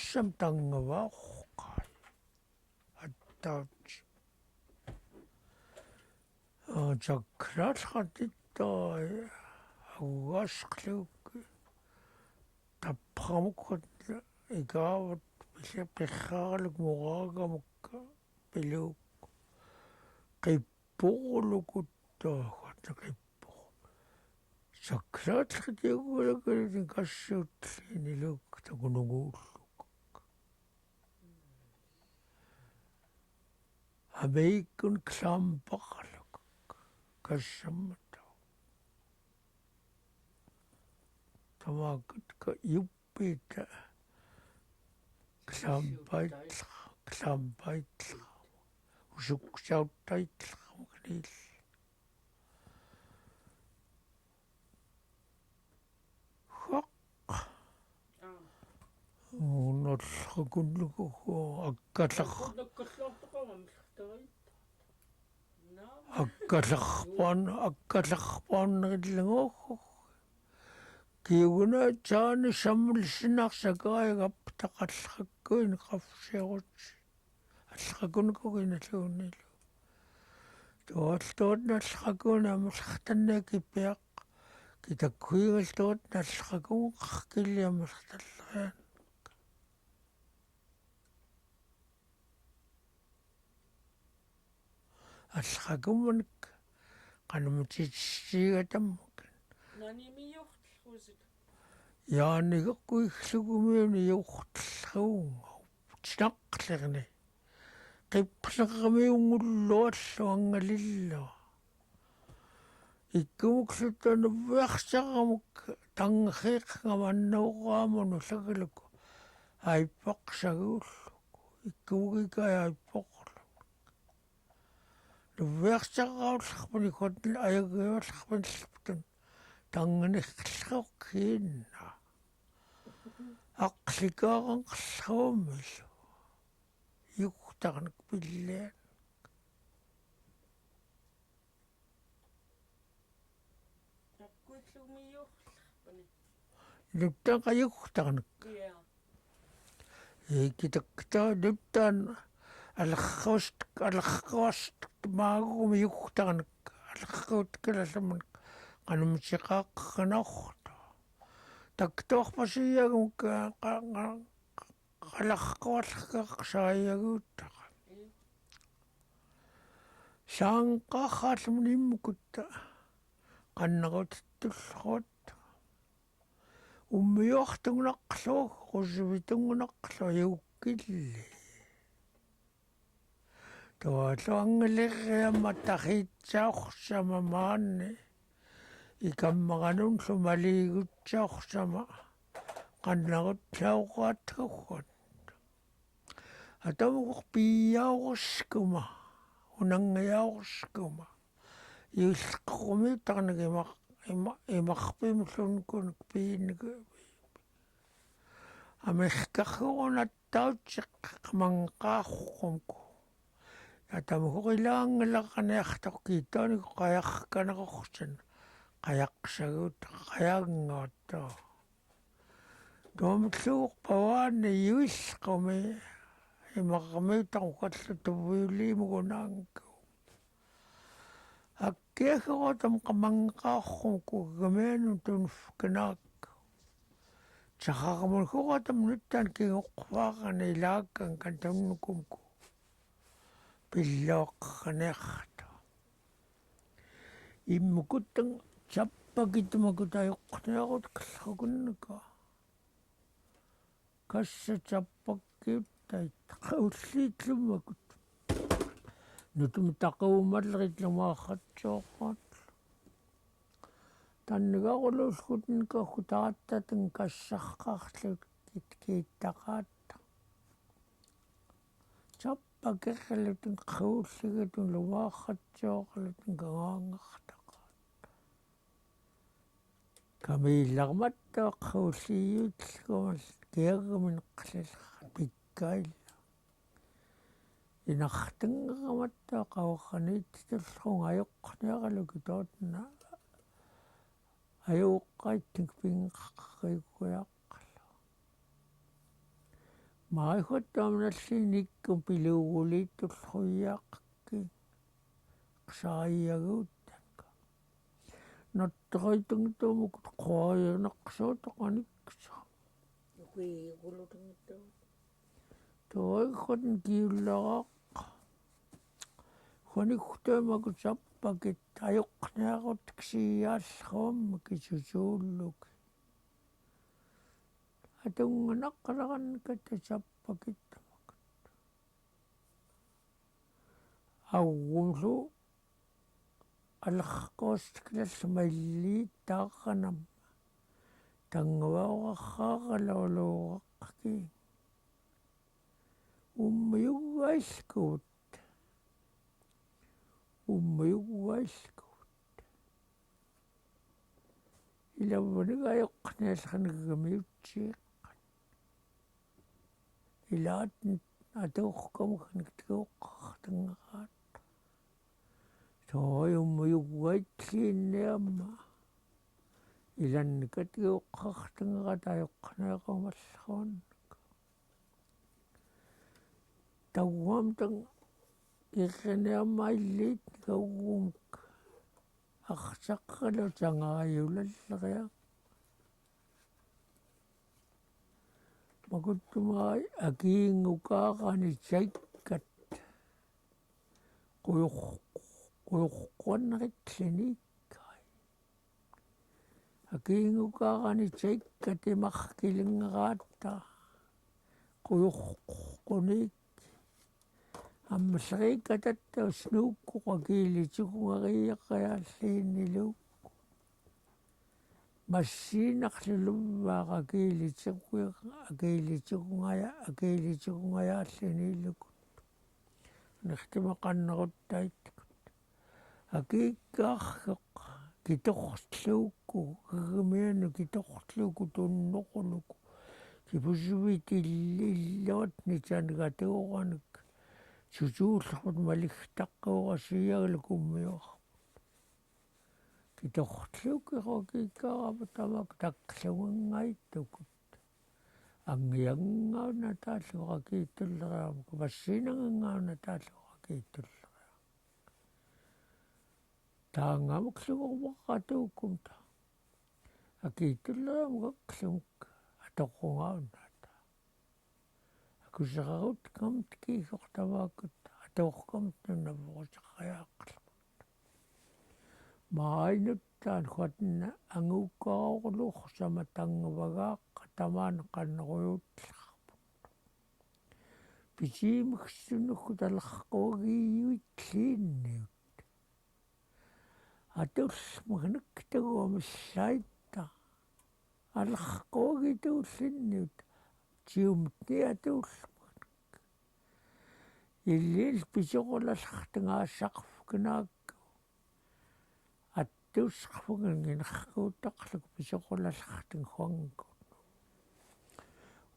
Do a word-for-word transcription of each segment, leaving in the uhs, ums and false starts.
Kassam tangaba oqai. Attauj. Aa, cakratlkatittai augasqluk. Tapqamukkat ikavat pili-, piqaqluk muqakamukka piluk. Qippuqlukutta, kata qippuq. Cakratlkatiukulakulutin kassut iniluk takunungulluk. Abeikun klampaqluk kassamata. Tamakkut ka iuppita. Klampaitlaq, klampaitlaq. Usuksauttaitlaq maknil. Huaq. Nallqakunnukuq akkalaq. Akkalaqpaan, akkalaqpaannaqillunnguuq. Kiuguna caani samulsinaq sakaigaptaq allqakuin qafsiuqutsi. Allqakunnukuk inalluunilu. Tualltuut nallqakun amalqtannikipiaq. Kitakkuingaltuut nallqakun qaqkili amalqtallrian. Allqakumanik, qanumitsitsisigatammakin. Nani miyuqtlqusit? Yaani kakkuiklukumi miyuqtlqunga. Tinaqlirni. Qiplaqamiungulluallu angalillu. Ikkumukluta nubbiaqsaqamuk tanghiq ngamannuqamun ullakluk. Aippaqsaguulluk. Ikkumukika aippaqluk. Nubbiaqsaqaullaqpun ikot ayagiullaqpun lleptun. Tangniqluk kinna. Aqlikaqanqlumil. Iuqtaqnak pillian. Takkuiklumi iuqtlaqpani. Nuttan ka iuqtaqnak. Ia. Ikitakta nuttan alaqquastak, alaqquastak maagumi iuqtaqnak. Alaqquutkilallamanak. Qanumtsiqaqqanauqta. Taktuaqpasiiagumka qa-, qa-, qalaqquallakaq saiaguuttaqan. Saanqaqallum immukutta. Qannaqutittullquat. Ummiuaqtungunaqluaq, qusivitungunaqluaq, iukkilli. Tualluanngiliriama taqiitsauqsama maani. Ikammaqanunlu maliigutsauqsama. Qannaquttiauqaatkukkut. Atamukuk piiauqskuma. Unangiauqskuma. Iullqumi taqnak imaq-, ima-, imaqpimlunkunak piinniki. Amiqkaqkuna tautsiq qamanngaqqummku. Atamukuk ilaanngilaqaniaqtaq kitaani qayaqkanaqquqsan. Qayaqsaguuttaq qayanngaattaq. Tuamutluuq pavaani iullqumi. Imaqmiuttaq mukallu tuviuliimugunangku. Akkiakuqatam qamanngaqqummku kemianun tunfknaak. Caqaqmunkuqatam nuttan kinguqpaqan ilaakan kan tunnukumku. Pilluaqaniaqtaq. Immukutang cappakit makut ayuqniaqut kallaqakunnaka. Kassa cappakkiuttait qaullitlumakut. Nutmit taqaumalrit lumaaqatsuuqaat. Tannigaqululkut nikakku taattateng kassaqqaqlukit kiittaqaattaq. Cappakiqlutin qaulligatun lumaaqatsuuqlutin kangaangaqtaqaattaq. Kamiillaqmattoq qaulliiyuutlkumal kiagminqlilqat pikkaillaq. Inaqtengermattoq qauqaniittitullunga ayuqniaqlukit uutna. Ayuuqqaitting pinngaqqiukuyaqlu. Maihot tamnallinik kumpiluguli tulhuyak ki ksaiyagut. Nattoiteng tomuk koir nakso tokanik kso. Toi kot kiulak. Konik temakut sapakit ayok neakot ksial kom kisusuluk. Atung nakalakan kete sapakit. Awumlu alakos kilal maili takanam. Tangwa wakaka lolo wakaki. Umyugailkut. Umyugailkut. Ila wani gayok nelkan gamiutsik. Ila atuk kamukan ketuk tengat. Toi umyugailkin nema. Ilan ketuk tengat ayok nekamalkon. Tawam tang ikene amailit kawumk. Aksakalo tangayulalrea. Makutumai akingukakani jaikat. Kuyuk kuyuk kwanakit linikai. Akingukakani jaikat imak kilingarata. Kuyuk kunik. Amsrikatatta usnukuk akilitikungariakayalliniluk. Masinak lulubak akilitiku akilitikungaya akilitikungayalliniluk. Niktimakan nakutait. Akikak kitoktluku kikimianu kitoktluku tunnukuluk. Kipusuwit illot nican katokanik. Susullukut maliktakkawa siyaglukumiwa. Kitoktluku kikak abatamak taklungatukut. Angiangaunatalluk akitulram kapasinangangaunatalluk akitulram. Tangamuk luguk wakatukumta. Akitulram kaklumuk atokungaunata. Akusakakut kamt kihok tamakut atokukamt nunabukosakayakl. Mainut tan kuat na angukaukluk sama tangwagak taman kanruyut. Pisimik sunuk talak kogi yuit liniut. Atul meknik tegomeslaita. Alak kogi tuliniut. Cium ni atul meknik. Ilil pisokolalak tengasak kenak. Atus kfengen nginakkutaklik pisokolalak tenghuangkun.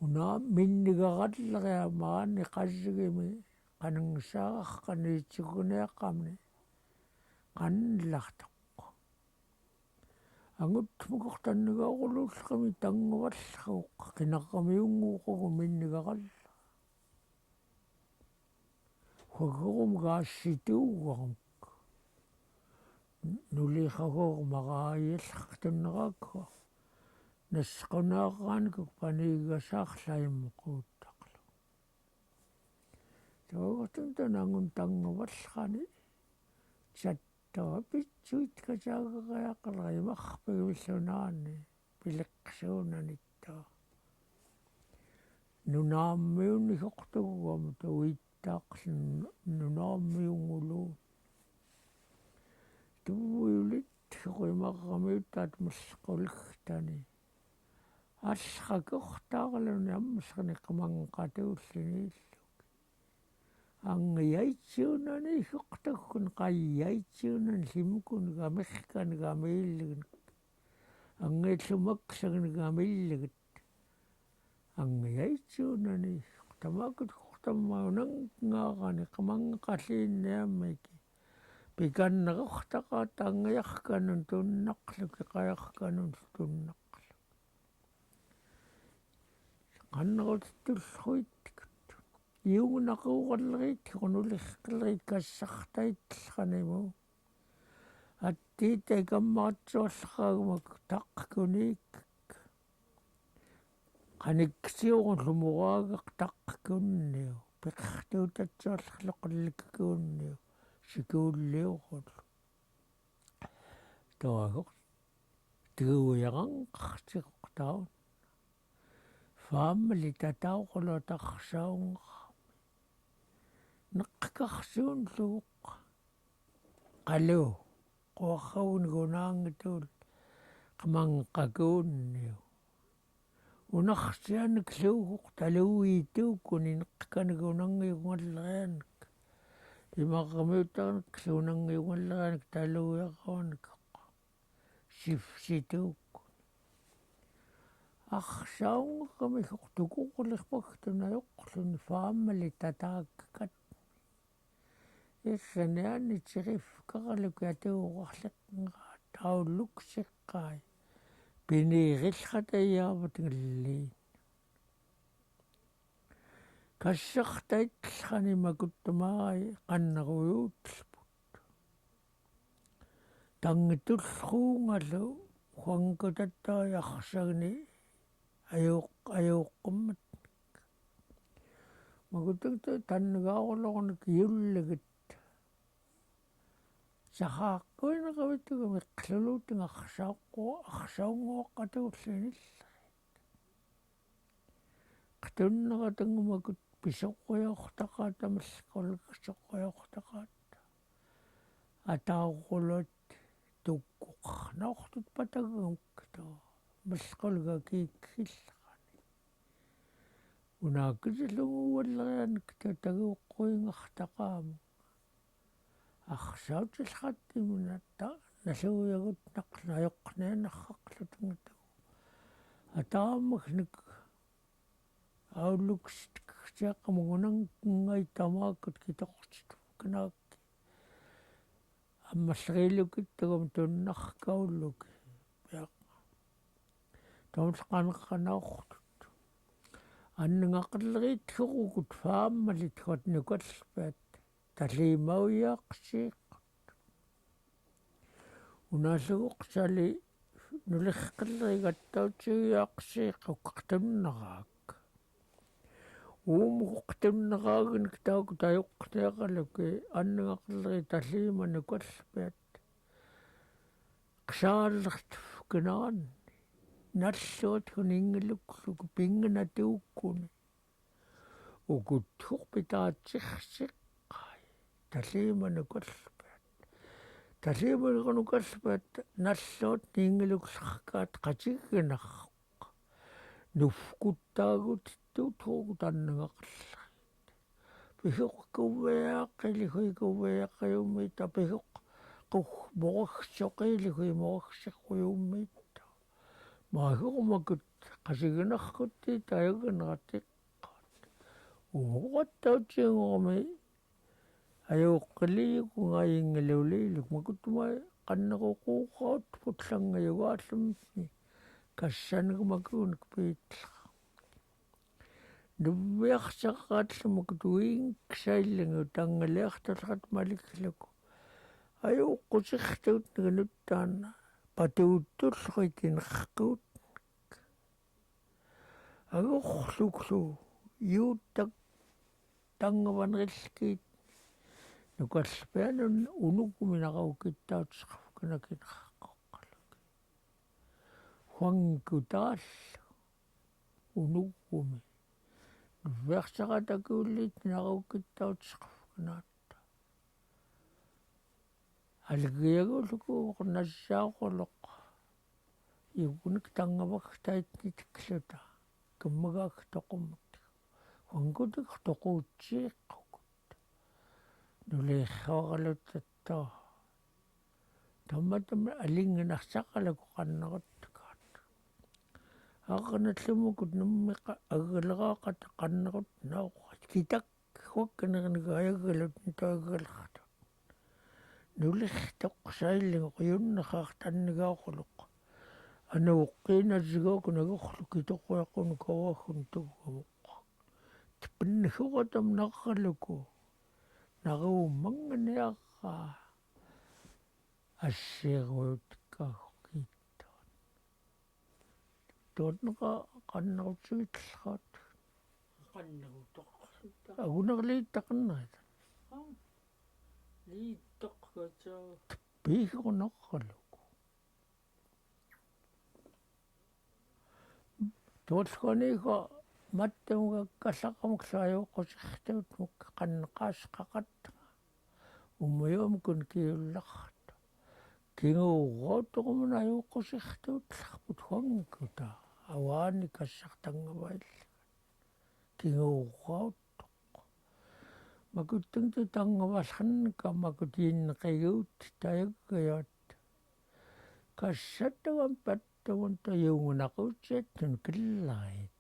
Una minnigakalak ya mani kasigimi kanengsarak kanitikuniakamni kanlaktok. Angut mukok tannigakulul kami tangwal kok kinakami ungukok minnigakalak. Hukum gasituwang. Nuli hukum aga ayel tunrak. Naskunakankuk panigasak laimukutaklo. Tawatun tanangun tangwal kani. Chat Tawa picuit kacagakayakal imak piwisunani piliksunanito. Nunamiun ihuktuwam tuwitak nunamiun ngulu. Tuwiulit kuimakamiutat maskuliktani. Alkakuktaklun amsani kamangkatuliniluk. Angiaicunani huktakun kaiaicunani limukun gamihkan gamilignik. Angilumaksakan gamiligit. Angiaicunani huktamakut huktamaunang ngakani kamangkatlinamiki. Pikan nakuktakat angiakkanun tunakluki kayakkanun tunakluki. Kanakut tulhuit Iuñnak ukadlrik, unulihkadlrik, kasakta itlkanimo. Atiita ikamma atsuallakak mak takkunik. Kaniksiuk lumuragak takkunniu. Piktiutatsuallakak likkunniu. Sikuliukul. Tuaguk. Tiuyakan kaksik taun. Family tataukulot aksaunga. Nekkaksun luk. Kalu. Kuakaun gunangitul. Kamangkakuniu. Unaksianik luk taluitukuni nekkanik unangiungalreanik. Imakamiutanik unangiungalreanik taluiakonik. Sifsituk. Aksaunga kami huk tukukulik paktunayuk lun family tatakat. Ikene ani chirif kakaluk yatu waklik ngat auluk sikai. Piniril kata yabat ngelin. Kasakta itlkani makutmai kanaruyut. Tangitulkungalu huangkutata yaksagni ayuk ayuk kumet. Makutung tu tangaulong nak yullegit. Sahakui nakawitu mikluluting aksauko aksaungo katulinil. Ktunnakatang makut pisokoyoktakata melkol kisokoyoktakata. Ataukulot tukuk nauktut patagangukto. Melkol kakikilkani. Unakisilung uwalrean kto tagukuing aktakamung. Aksautilkatiminata naluyagut naknayokne nakaklutungitu. Atamaknik auluk sitkak siak mungunang ngai tamakut kitoksit kenaki. Amalrilukit tegom tunnak kauluk. Piak. Tomskanakanaukut. Annengaklerit hukukut family tikot nukalpet. Talimau yaksik. Unasuk sali nulihkli gattauchi yaksik ukaktunnarak. Umukaktunnarak niktauk tayuk nekaluki annengaklerit talima nukalpet. Ksalert kenan. Nallot kuningilukluk pingenatukuni. Ukut huk pitatsiksik. Talima nukalpet. Talima nukalpet nallot ningiluk lakat katsikinakuk. Nufkut tagut tutuk tannangaklat. Pihuk kuweak ilikui kuweak ayumita pihuk. Kuk moksok ilikui moksok uyumita. Mahuk makut katsikinakut titayakin atik. Ukat tauchingumi. Ayukliyuk ngai ngeluliyuk makutmai kannakukukaut putlangayugalumni. Kasanuk makunik pitla. Nubiak sakakat makut wing ksailing utang ngeliak tatkat malikluk. Ayukusik tut ngenutan. Patutul koitin kakut. Aguk luklu yutak tangaban rilkit. Nukalpeanun unukumi nakaukitaut sakafkanakin kakokkaluk. Huangkutal unukumi. Nubiak sakatakulit nakaukitaut sakafkanat. Alikiyagu luku nasaukuluk. Yukunik tangabak tait nitikluta. Kemegak tokumut. Huangkutik tokuchikukut. Nulihawakaluta to. Tama tama alinginak sakalaku kanakut kat. Akanat lumukut numika agalakakat kanakut naukat kitak. Huakkenekenek ayaggalut nito aggalakatut. Nulihtok sailing kuyunnakak tannigaukuluk. Anukin asigokun agukluk itokuakun kawakun tugamuk. tpnhukata mnaqaluku. Naqu mangniaqa. Asirutka kiton. Totnaka qannarutuitlqat. Qannarutuitlqat. Agunaq liitaqnait. Liitaqkata. Tpiikunaqaluku. Tuotkaniko mattumka kallaqamuklu ayuqusiqtut muk qanqasqaqat. Umiumkun kiullaqt. Kinguuqautuq mun ayuqusiqtutlaqput huangkuta. Awaani kassaqtangngavail. Kinguuqautuq. Makuttung tutangngavallqnka makut inqiguut tayagayat. Kassatagam pattumun tayungunaqutsiat tunkillait.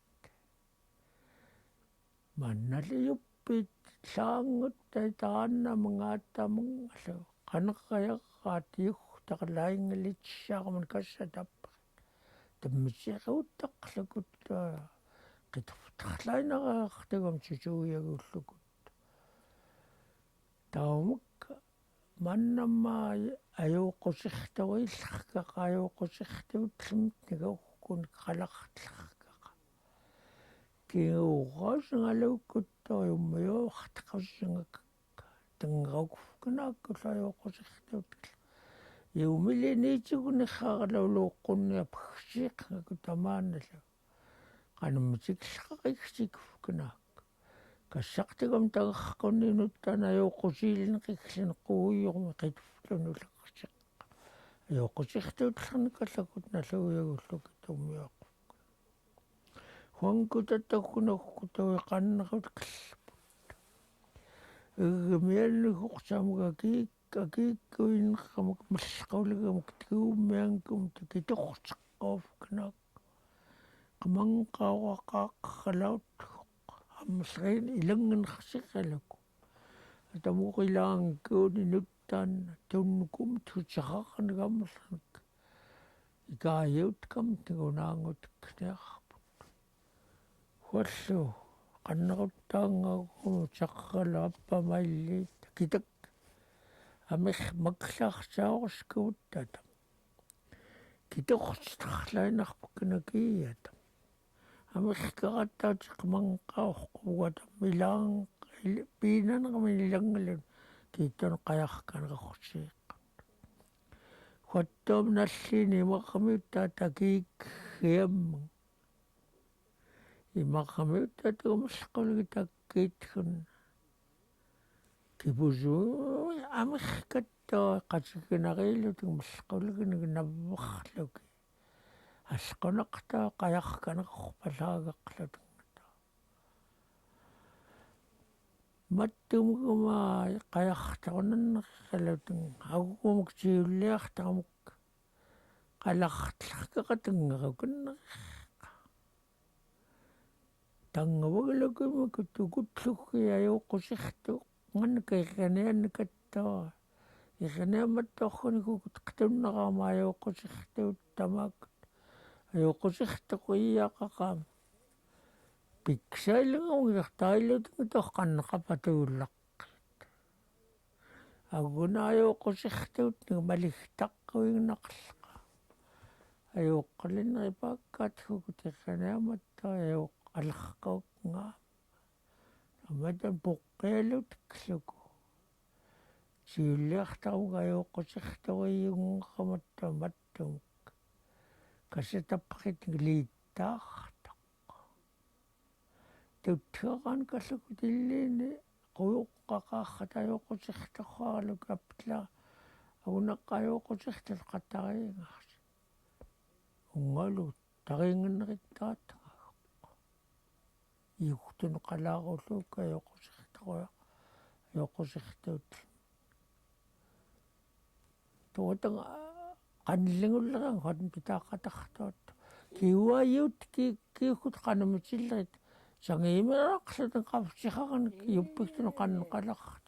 Mannalli yuppit langut taitaanna mengatamangalu. Qaneqayaqaat yuktak lainglitsaqman kassatap. Temmitsiqutaqlukut. Qituftaktainaqaqtagam tutuuyagulukut. Taumuk mannama ayuqusiqtuillaqa ayuqusiqtuutlmit nigaukkun qalaqtlaqaqa. Kinguuqausingalukut umiuaqtaqusingak. Tengaukfknakku ayuqusiqtuutlaq. Iumiliniitikuniqaqlauluuqqunni apksiqngakut tamaannalu. Qanemmitikllaqaqiksik fknak. Kassaqtagam tangaqkunni nuttan ayuqusiilniqikllin quuyuq miqituflun ulaqsiq. Ayuqusiqtuutlaqnakallakut nalluuyagullukit umiuaquk. Huangkuta takunakkuta uiqannaqutklput. Igmiannukuq samuk akik akikkuinqamak mlqulgamuk tigumiangkum tikituqsiqaufknak. Qmanqauqaqaqlaut amlrin ilangnaqsiqaluku. Atamuq ilaangkun inuttan tunkum tutsaqaqngamlrnk. Ikaiutkam tigunaangutkniaqput. Huallu qannaruttaangakum utsaqaqalu appa maillit kitak. Amiq maklaqtauqskuuttatam. Kituqtaqlainaqpknakiatam. Amiq kaqattautsiq manqauqqugatam ilaang piinanqmin ilanglun kiton qayaqkanaqsiiqat. Huattum nalliin imaqmiuttata kiikkiammang. Imaqmiuttata mlqulgi takkitkun. Kipusu amiq kattau qatikinarilutik mlqulgi navvaqluki. Allqunaqtau qayaqkanaqpalaagaqlutik. Mattumkuma qayaqtaqunanniqalutik agumuk tiulliaqtaqmuk. Qalaqtlaqkaqatngarukunniq. Tangngavaglukimakut ukutluki ayuqusiqtuq nganka iqinianniqattau. Iqiniamatuqhunikukut qtunnaqama ayuqusiqtuut tamakkut. Ayuqusiqtuq iyaqaqam. Piksailngaungitaq tailutingtuq qanqapatuullaq. Aguna ayuqusiqtuutnik maligtaquingnaqlqa. Ayuqlinripakkatkukkut iqiniamattau ayuq alaqkauknga. Tamatan puqqialutkluku. Tiulliaqtaqmuk ayuqusiqtuq iyungngaqamattau mattumuk. Kasatapqitnik liittaaqtaq. Tuttuaqankalukut illiini quuqqaqaqat ayuqusiqtuqarluk aptla. Agunaq ayuqusiqtuq qatariingaqsi. Ungalu tariinginrittaatngaq. Iuktunqalaaqulluuk ayuqusiqtuq ayuqusiqtuut. Tuutang qanlingullerang huat pitaqataqtaut. Kiuayut ki kiukut qanemitillerit. Sangimiraqlutang qapsiqaqanik iuppiktun qanqalaqt.